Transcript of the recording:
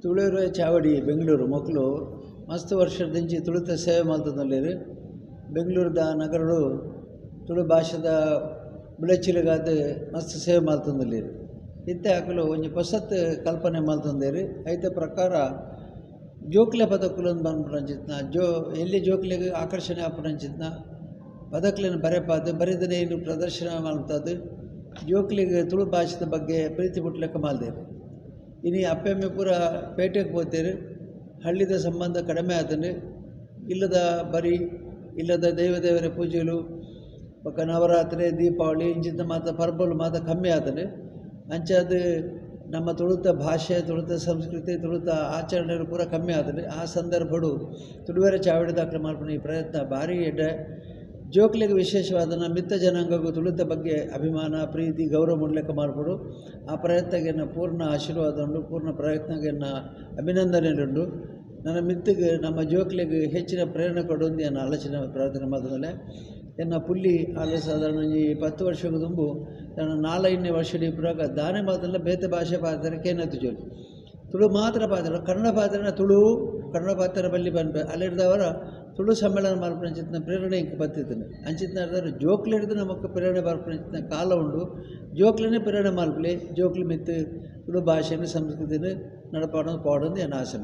ತುಳುವೆರೆ ಚಾವಡಿ ಬೆಂಗಳೂರು ಮೊಕುಲು ಮಸ್ತ್ ವರ್ಷದಿಂಚಿ ತುಳುತ ಸೇವೆ ಮಲ್ತೊಂದುಲ್ಲೆರ್. ಬೆಂಗಳೂರುದ ನಗರಡು ತುಳು ಭಾಷೆದ ಬುಲೆಚ್ಚಿಲ್ಗಾದ್ ಮಸ್ತ್ ಸೇವೆ ಮಲ್ತೊಂದುಲ್ಲೆರ್. ಇತ್ತೆ ಅಕುಲು ಒಂಜಿ ಪೊಸತ್ ಕಲ್ಪನೆ ಮಲ್ತೊಂದೆರ್. ಐತ ಪ್ರಕಾರ ಜೋಕ್ಲೆ ಪದಕುಲು ಪನ್ಪುನಂಚಿತ್ತಿನ ಎಲ್ಯ ಜೋಕ್ಲೆಗ್ ಆಕರ್ಷಣೆ ಆಪುನಂಚಿತ್ತಿನ ಪದಕ್ಲೆನ್ ಬರೆಪಾದ್ ಬರೆದಿನೈನ್ ಪ್ರದರ್ಶನ ಮಲ್ತಾದ್ ಜೋಕ್ಲೆಗ್ ತುಳು ಭಾಷೆದ ಬಗ್ಗೆ ಪ್ರೀತಿ ಪುಟ್ಟುಲೆಕ ಮಲ್ದೆರ್. ಇನಿ ಅಪ್ಪೆ ಅಮ್ಮೆ ಪೂರ ಪೇಟೆಗ್ ಪೋತೆರ್. ಹಳ್ಳಿದ ಸಂಬಂಧ ಕಡಿಮೆ ಆತುಂಡು. ಇಲ್ಲದ ಬರಿ ಇಲ್ಲದ ದೈವ ದೇವರ ಪೂಜೆಲು ಬೊಕ ನವರಾತ್ರೆ ದೀಪಾವಳಿ ಇಂಚಿತ್ತಿ ಮಾತ ಪರ್ಬಲು ಮಾತ ಕಮ್ಮಿ ಆತುಂಡು. ಅಂಚಾದ್ ನಮ್ಮ ತುಳುತ ಭಾಷೆ, ತುಳುತ ಸಂಸ್ಕೃತಿ, ತುಳುತ ಆಚರಣೆಲು ಪೂರ ಕಮ್ಮಿ ಆತುಂಡು. ಆ ಸಂದರ್ಭಡ್ ತುಳುವೆರೆ ಚಾವಡಿದಕುಲು ಮನ್ಪುನ ಈ ಪ್ರಯತ್ನ ಬಾರಿ ಎಡ್ಡೆ. ಜೋಕ್ಲೆಗ್ ವಿಶೇಷವಾದನ ಮಿತ್ತ ಜನಾಂಗಗ್ ತುಳುತ ಬಗ್ಗೆ ಅಭಿಮಾನ, ಪ್ರೀತಿ, ಗೌರವ ಮೂಡ್ಲೆಕ ಮನ್ಪೊಡು. ಆ ಪ್ರಯತ್ನಗ್ ಎನ್ನ ಪೂರ್ಣ ಆಶೀರ್ವಾದ ಉಂಡು, ಪೂರ್ಣ ಪ್ರಯತ್ನಗ್ ಎನ್ನ ಅಭಿನಂದನೆಲು ಉಂಡು. ನನ ಮಿತ್ತುಗ್ ನಮ್ಮ ಜೋಕ್ಲೆಗ್ ಹೆಚ್ಚಿನ ಪ್ರೇರಣೆ ಕೊಡೊಂದು ಎನ್ನ ಆಲೋಚನೆ ಪ್ರಾರ್ಥನೆ ಮಲ್ತೊಂದುಲ್ಲೆ. ಎನ್ನ ಪುಲ್ಲಿ ಆಲ್ ಸಾಧಾರಣ ಒಂಜಿ 10 ವರ್ಷಗ್ ದುಂಬು ತನ್ನ 4-5ನೇ ವರ್ಷಡ್ ಇಪ್ಪುನಗ ದಾನೆ ಮಾತಲ್ಲ ಬೇತೆ ಭಾಷೆ ಪಾತೆರ ಕೇನೊಂದಿಜ್ಜೊಲು. ತುಳು ಮಾತ್ರ ಪಾತೆರ, ಕನ್ನಡ ಪಾತೆರ ತುಳು ಕನ್ನಡ ಪಾತೆರ ಬಲ್ಲಿ ಪನ್ಪೆ. ಅಲ್ಲೆಡ್ದಾವರ ತುಳು ಸಮ್ಮೇಳನ ಮಲ್ಪುನಂಚಿತ್ತಿನ ಪ್ರೇರಣೆ ಎಂಕ್ ಬತ್ತಿತ್ತ್ಂಡ್. ಅಂಚಿತ್ತಿನ ಜೋಕ್ಲೆಡ್ದ್ ನಮಕ್ ಪ್ರೇರಣೆ ಬರ್ಪುನಂಚಿತ್ತಿನ ಕಾಲ ಉಂಡು. ಜೋಕ್ಲೆನೇ ಪ್ರೇರಣೆ ಮಲ್ಪುಲೆ, ಜೋಕ್ಲು ಮಿತ್ತ್ ತುಳು ಭಾಷೆನ್ ಸಂಸ್ಕೃತಿನ್ ನಡಪಾವೊಂದು ಪೋವೊಡು ಎನ್ನ ಆಸೆ.